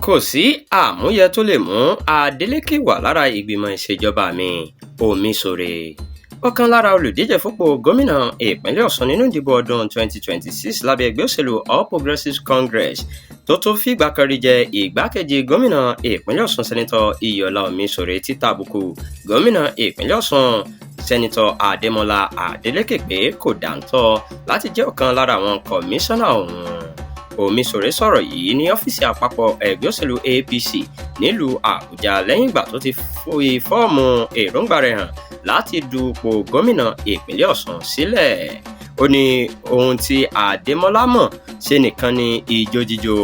Kò sí àmúyẹ tó lè mú Adeleke wà lára ìgbìmọ̀ ìṣèjọba mi, Omisore. Ọ̀kan lára olùdíje fúnpò gómìnà ìpínlẹ̀ Ọ̀ṣun nínú ìdìbò ọdún 2026 lábẹ́ ẹgbẹ́ òṣèlú All Progressives Congress tó tún fìgbà kan rí jẹ́ igbákejì gómìnà ìpínlẹ̀ Ọ̀ṣun, Sẹ́nitọ́ Iyọlá Omisore, ti tàbùkù gómìnà ìpínlẹ̀ Ọ̀ṣun, Sẹ́nitọ́ Adémọ́lá Adeleke, pé kò dáńtọ́ láti jẹ́ ọ̀kan lára àwọn kọmíṣánná òun. Omisore sọ̀rọ̀ yìí ní ọ́fíìsì àpapọ̀ ẹgbẹ́ òṣèlú APC nílùú Àbújá lẹ́yìn ìgbà tó ti fi fọ́ọ̀mù èròǹgbà rẹ̀ hàn láti dupò gómìnà ìpínlẹ̀ Ọ̀ṣun sílẹ̀. Ó ní ohun tí Adémọ́lá mọ̀ ṣe nìkan ni ijó jíjó.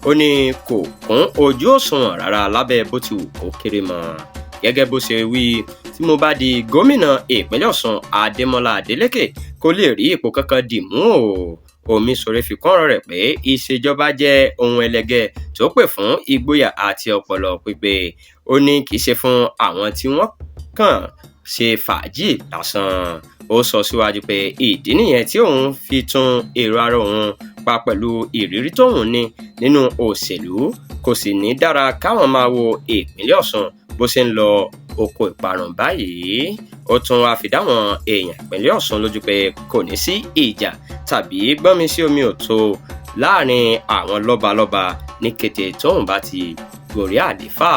Ó ní kò kún ojú òṣùwọ̀n rárá lábẹ́ bó ti wù kó kéré mọ́. Gẹ́gẹ́ bó ṣe wí, tí mo bá di gómìnà ìpínlẹ̀ Ọ̀ṣun, Adémọ́lá Adeleke kò lè rí ipò kankan dì mú o. Omisore fi kún ọ̀rọ̀ rẹ̀ pé ìṣèjọba jẹ́ ohun ẹlẹgẹ́ tó pè fún ìgboyà àti ọpọlọ pípé. Ó ní kì í ṣe fún àwọn tí wọ́n kàn ṣe fàájì lásán. Ó sọ síwájú pé ìdí nìyẹn tí òun fi tún èrò ara òun pa pẹ̀lú ìrírí tóun ní nínú òṣèlú. Kò sì ní dára káwọn máa wo ìpínlẹ̀ Ọ̀ṣun bó ṣe ń lọ oko ìparun báyìí. Ó tún wáá fi dáwọn èèyàn ìpínlẹ̀ Ọ̀ṣun lójú pé kò ní sí ìjà tàbí gbọ́nmi sí omi ò tó láàrin àwọn lọ́balọ́ba ní kété tóun bá ti gorí àlééfà.